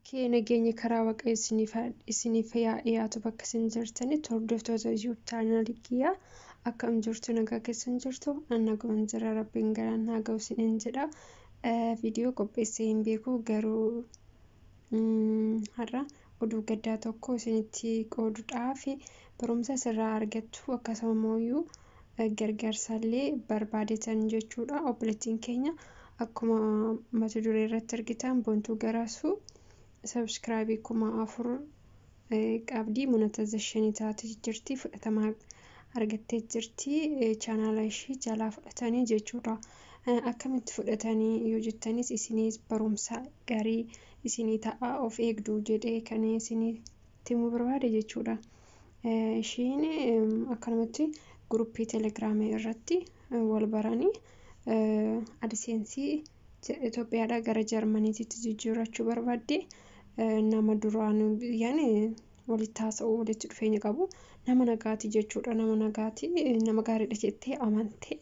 Kee nageenyi karaa Waaqayyo isiniif yaa dhiyaatu bakka isin jirtanitti. Hordoftoota YouTube chaanaalii kiyyaa, akkam jirtu? Nagaa keessan jirtu? An nagumaan jira, Rabbiin galaan haa ga'u isiniin jedha. Viidiyoo qopheessee hin beeku, garuu har'a oduu gaddaa tokko isinitti qooduudhaaf, barumsa asirraa argattu, akkasuma immoo gargaarsaallee barbaadetan jechuudha. Obboleettiin keenya akkuma mata duree irratti argitan Boontuu Garaasuu subscribe 4000 qabdi, monetization taatee jirti, fudhatama argattee jirti. Chaanaala ishii jalaa fudhatanii jechuudha. Akkamitti fudhatanii yoo jettanis, isinis barumsa gaarii isinii ta'a, of eegduu jedhee kan isinitti himuu barbaade jechuudha. Ishiin akkanumatti guruppii Telegiraamii irratti wal baranii AdSense Itoophiyaadhaa gara Jarmaniitti jijjiirrachuu barbaadde. Nama duraan yaani walitti haasa'uu, walitti dhufeenya qabu, nama nagaati jechuudha. Nama nagaati, nama gaariidha jettee amantee,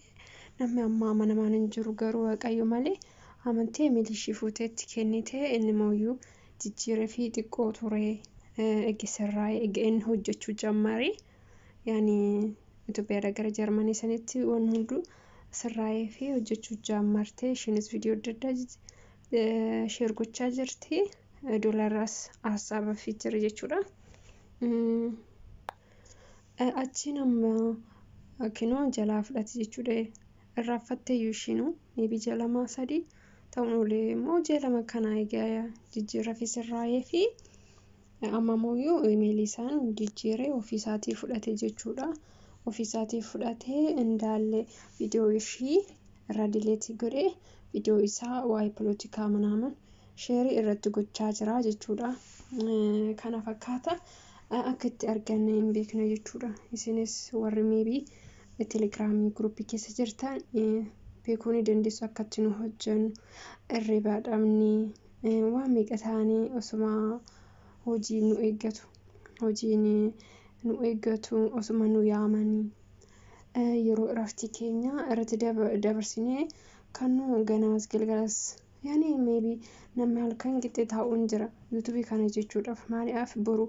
namni amma amanamaan hin jiru garuu Waaqayyo malee, amantee miilishii fuuteetti kennitee, inni immoo jijjiiree fi xiqqoo ture eegi sirraa'ee, eega inni hojjechuu jammaree, yaani Itoophiyaadhaa gara Jarmanii sanitti waan hunduu sirraa'ee fi hojjechuu jammartee, ishiinis viidiyoo adda addaa share gochaa jirti. Doolaaraas haasa'aa jira jechuudha. Achiin amma kinoo jalaa fudhate jechuudha. Irraanfattee iyyuu ishiinuu maybe ji'a 2 3 ta'uun oolee immoo ji'a 2 kana egaa jijjiirraa fi sirraa'ee fi amma immoo imeelii isaan jijjiiree ofiisaatii fudhate jechuudha. Ofiisaatii fudhatee indaalle viidiyoo ishii irraa delete godhee, viidiyoo isaa waa'ee polotikaa manaaman share irratti gochaa jira jechuudha. Kana fakkaata, akka itti arganne hin beekne jechuudha. Isinis warri maybe Telegiraamii guruppii keessa jirtan beekuu ni dandeessu akka itti nu hojjennu. Irriba dhabnee, waan meeqa taanee, osuma hojii nu eeggatu, hojiin nu eeggatu, osuma nu yaamanii, yeroo iraftii keenya irratti dabarsinee kan nu ganamas galgalas, yaani maybe namni halkan qixxee taa'uun jira YouTubeii kana jechuudhaaf. Maaliif? Boru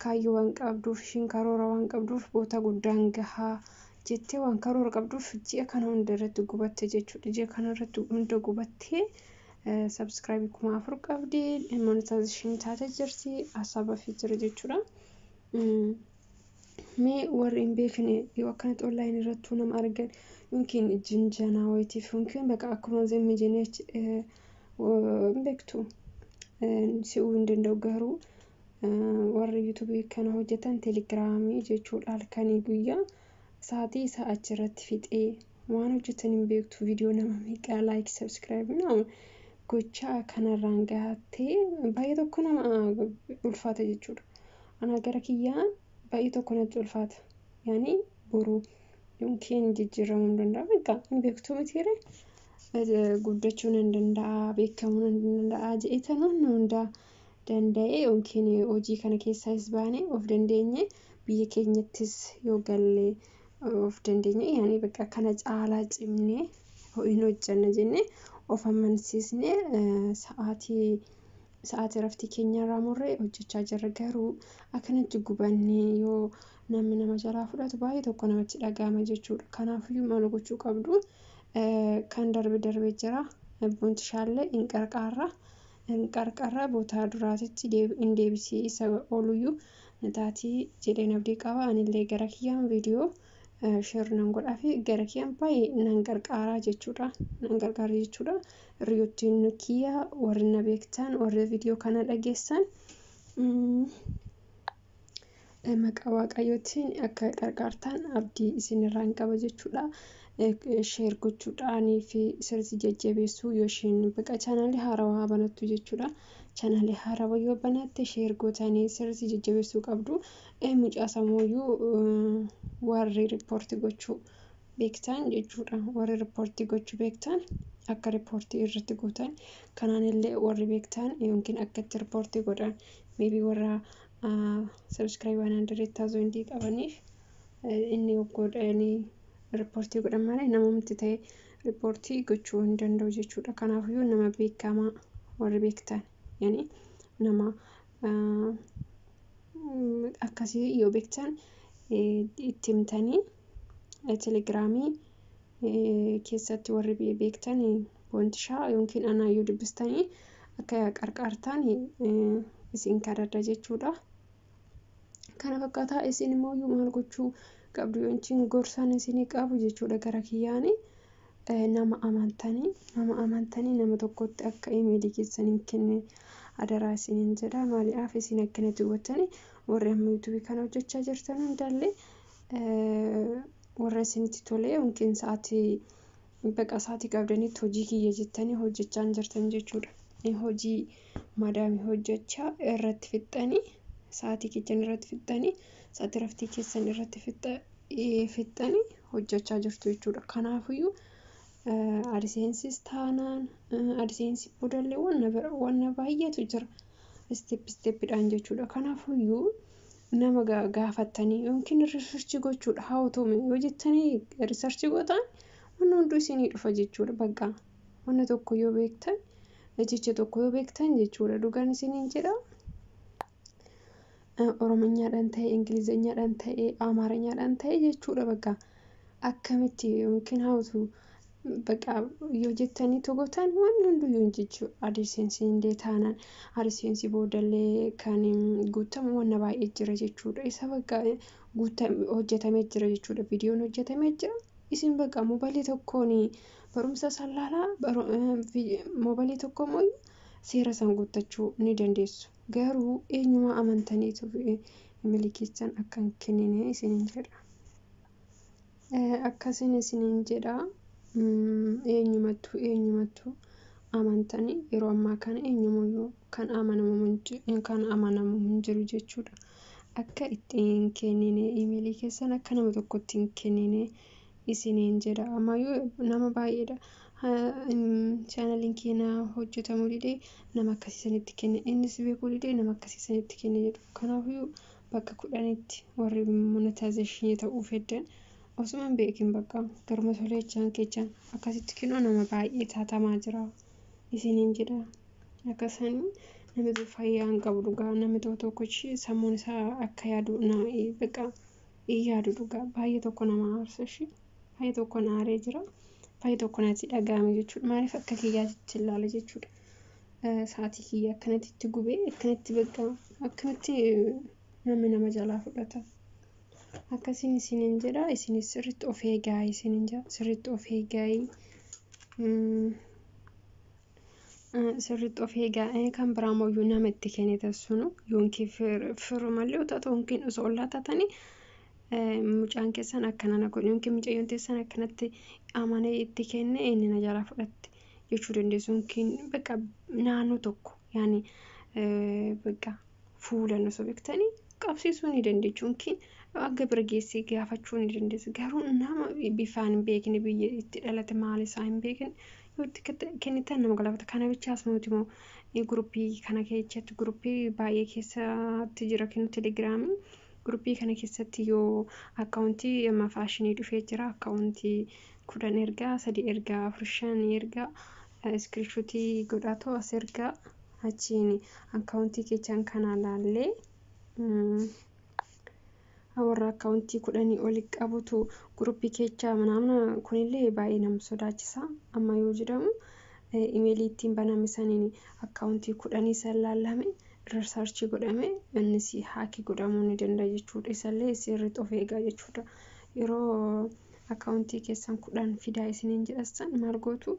kaayyoo waan qabduuf, ishiin karoora waan qabduuf, boota guddaan gahaa jettee waan karoora qabduuf ji'a kana hunda irratti gubatte jechuudha. Ji'a kana irratti hunda gubattee subscribe 4000 qabdi, monetization taatee jirti, haasawaa fi jira jechuudha. Mee warri hin beekne yoo akkanatti online irrattuu nama argan yookiin jinjanaa wayitiif yookiin bakka akkuma zimmi jennee hin beektu si'uu hin danda'u, garuu warri YouTubeii kana hojjetan Telegiraamii jechuudha, halkanii guyyaa sa'aatii isaa achirratti fixee waan hojjetan hin beektu. Viidiyoo nama meeqaa like, subscribe nama gochaa kanarraan gahattee baay'ee tokko nama ulfaata jechuudha. Ana gara kiyyaan baay'ee tokko natti ulfaata. Yaani boruu yookiin jijjiiramuu hin danda'a. Bakka hin beektuu mitiire, guddachuu nan danda'a, beekamuu nan danda'a jedhee tanuun hunda danda'ee yookiin hojii kana keessaas baanee of dandeenye, biyya keenyattis yoo galle of dandeenye, yaani bakka kana caalaa cimnee hin hojjenna jennee of amansiisnee sa'aatii raftii keenya irraa murree hojjechaa jirra. Garuu akkanatti gubannee yoo namni nama jalaa fudhatu baay'ee tokko namatti dhaga'ama jechuudha. Kanaafiyyuu maal gochuu qabdu? Kan darbe darbee jira. Boontishaалlee hin qarqaarra. Hin qarqarra bootaa duraatitti hin deebisii, isa ooluyyuu taatii jedheen abdii qaba. Anillee gara kiyyaan viidiyoo share nan godhaa fi gara kiyyaan baay'ee nan qarqaaraa jechuudha. Nan qarqaara jechuudha. Hiriyoottiin kiyya, warri na beektan, warri viidiyoo kana dhageessan, maqaa Waaqayyootiin akka qarqaartan abdii isinirraan qaba jechuudha. Share gochuudhaanii fi sirriitti jajjabeessuu yoo isheen bakka chaanaalii haarawaa banattu jechuudha. Chaanaalii haarawaa yoo banatte share gootanii sirriitti jajjabeessuu qabdu. Mucaa sammuuyyuu warri report gochuu beektan jechuudha. Warri report gochuu beektan akka report irratti gootan, kanaan illee warri beektan yookiin akka itti report godhan, maybe warra subscribe 100,000 qabaniif inni godhanii report godhan malee namumti ta'e report gochuu hin danda'u jechuudha. Kanaafiyyuu nama beekamaa warri beektan, yani Nama akkasii yoo beektan itti himtanii, Telegiraamii keessatti warri beektan Boontishaa yookiin anaa yoo dubbistanii akka qarqaartaan isin kadhadha jechuudha. Kana fakkaataa, isin immoo maal gochuu qabdu yookiin gorsaan isinii qabu jechuudha, gara kiyyaanii nama amantanii nama tokkotti akka imeelii keessan hin kennine adaraa isiniin jedha. Maaliidhaaf isin akkanatti hubattanii, warri amma YouTubeii kana hojjechaa jirtan hundaallee warra isinitti tolee yookiin sa'aatii baqa sa'aatii qabdanitti hojii kiyya jettanii hojjechaa jirtan jechuudha. Hojii madaamii hojjechaa irratti fixxanii, sa'aatii keessan irratti fixxanii, sa'aatii raftii keessan irratti fixxanii hojjechaa jirtu jechuudha. Kanaafiyyuu AdSenseis taanaan, AdSense boodallee wanna baay'eetu jira, step stepiidhaan jechuudha. Kanaafiyyuu nama gaafattanii yookiin research gochuudha, how to yoo jettanii research gootan, wanni hunduu isinii dhufa jechuudha. Bakka wanna tokko yoo beektan, jecha tokko yoo beektan jechuudha, dhugaan isiniin jedha. Oromonyaadhaan ta'e, Ingilizanyaadhaan ta'e, Amaaranyaadhaan ta'e jechuudha, bakka akkamitti yookiin how to bakka yoo jettanii togotan, wanni hunduyyuu jechuudha. AdSense illee taanaan, AdSense boodallee kan guutamu wanna baay'ee jira jechuudha. Isa bakka hojjetamee jira jechuudha. Viidiyoon hojjetamee jira. Isin bakka moobaayilii tokkoon barumsa san laalaa, moobaayilii tokko immoo seera san guuttachuu ni dandeessu. Garuu eenyumaa amantaniitu imeelii keessan akka hin kennine isiniin jedha. Akkasiin isiniin jedha. Eenyumattuu amantanii, yeroo ammaa kana eenyumayyuu kan amanamu hin jiru jechuudha. Akka itti hin kennine, imeelii keessan akka nama tokkotti hin kennine isiniin jedha. Ammayyuu nama baay'eedha. Chaanaliin keenya hojjetamuu didee nama akkasii sanitti kenne, innis beekuu didee nama akkasii sanitti kenne jedhu. Kanaafiyyuu bakka 10tti warri monetization ta'uu fedhan osuma hin beekin bakka garuma toleechaan keechaan akkasitti kennuu nama baay'ee taatamaa jira isiniin jedha. Akkasanii namni fayyaa hin qabu dhugaa, namni tokko tokko sammuun isaa akka yaadu bakka hin yaadu dhugaa. Baay'ee tokko nama aarsa ishee, baay'ee tokko na aaree jira, baay'ee tokko natti dhaga'ame jechuudha. Maaliif akka kiyyaatti ilaala jechuudha. Sa'aatii kiyya akkanatti itti gubee, akkanatti bakka akkanatti namni nama jalaa fudhata. Akkasiin isiniin jedha. Isinis sirriitti of eegaa isiniin jedha, sirriitti of eegaa. Sirriitti of eegaa. Kan biraa immoo nama itti kennite sunu yookiin firumallee yoo taatu yookiin osoo ollaa taatanii, mucaan keessan akkana na godhe yookiin mucayyoon teessan akkanatti amanee itti kenne, inni na jalaa fudhatte jechuu dandeessu. Yookiin bakka naannoo tokko yaani bakka fuulan osoo beektanii qabsiisuu ni dandeessu yookiin akka bira geessee gaafachuu ni dandeessu. Garuu nama bifaan hin beekne, biyya itti dhalate maal isaa hin beekne yoo itti kennitan, nama galaafata. Kana bichaas nuti immoo groupii kana keessatti, groupii baay'ee keessatti jira kennu Telegiraamii. Groupii kana keessatti yoo akkaawuntii amma faashinii dhufee jira, akkaawuntii 10 ergaa, sadi ergaa, afur, shan ergaa, screenshotii godhatoo as ergaa, achiin akkaawuntii keessan kana laallee, warra akkaawuntii 10 oli qabutu groupii keessa manaamna. Kunillee baay'ee nama sodaachisa. Amma yoo jedhamu imeelii ittiin baname saniin akkaawuntii 10 san laalame, research godhame, innis hack godhamuu ni danda'a jechuudha. Isallee sirriitti of eegaa jechuudha. Yeroo akkaawuntii keessan 10 fidaa isiniin jedhassan maal gootu?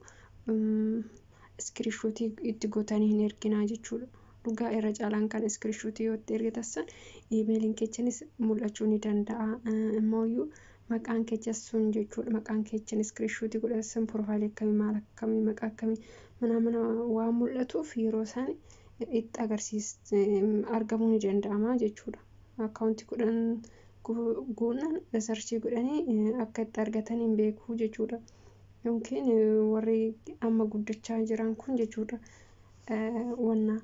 Screenshotii itti gootanii hin erginaa jechuudha. Dhugaa irra caalaan kan screenshotii yoo itti ergitassan, imeeliin keessanis mul'achuu ni danda'a. Immooyyuu maqaan keessan sun jechuudha. Maqaan keessan screenshotii godhatan, profileii akkamii, maal akkamii, maqaa akkamii mana mana waan mul'atuuf, yeroo isaan itti agarsiis argamuu ni danda'ama jechuudha. Akkaawuntii 10 guunnaan research godhanii akka itti argatan hin beeku jechuudha. Yookiin warri amma guddachaa jiran kun jechuudha. Wanna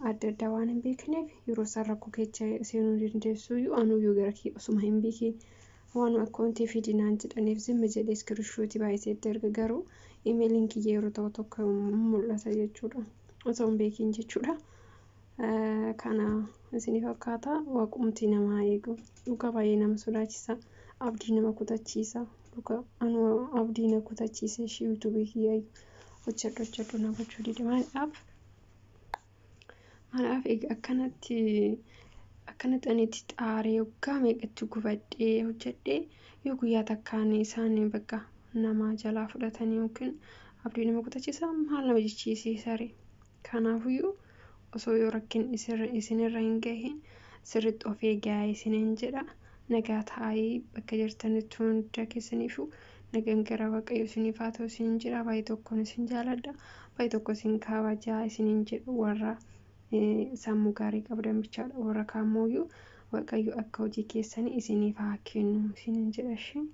adda addaa waan hin beekneef yeroo isaan rakkoo keessa seenuu dandeessu. Anuyyuu gara kiyya osuma hin beekin waan akkaawuntii fidinaan jedhaniif zimma jedhee screenshotii baay'isee itti erga, garuu imeeliin kiyya yeroo tokko tokko mul'ata jechuudha. Osoo hin beekin jechuudha. Kana isinii fakkaata, waaqumti namaa eegu. Dhugaa baay'ee nama sodaachisa. Abdii nama kutachiisa. Dhugaa anuu abdii na kutachiise ishee yuutuubii kiyyayyuu hojjedhu hojjedhu na gochuu dide. Maaliidhaaf? Maaliidhaaf egaa akkanatti ani itti xaaree waggaa meeqatti gubadhee hojjedhee yoo guyyaa takkaan isaan bakka nama jalaa fudhatanii yookiin abdii nama kutachiisa, maal nama jechiisiisa ree? Kanaafiyyuu osoo yoo rakkin isinirra hin gahin sirriitti of eegaa isiniin jedha. Nagaa taa'ii bakka jirtanitti hunda keessaniifuu nagaan gara Waaqayyo isiniif haa ta'u isiniin jedha. Baay'ee tokkoon isin jaaladha. Baay'ee tokko isin kabajaa isiniin jedhu, warra sammuu gaarii qabdan bichaadha. Warra kaammooyyuu Waaqayyo akka hojii keessanii isiniif haa kennu isiniin jedha ishee.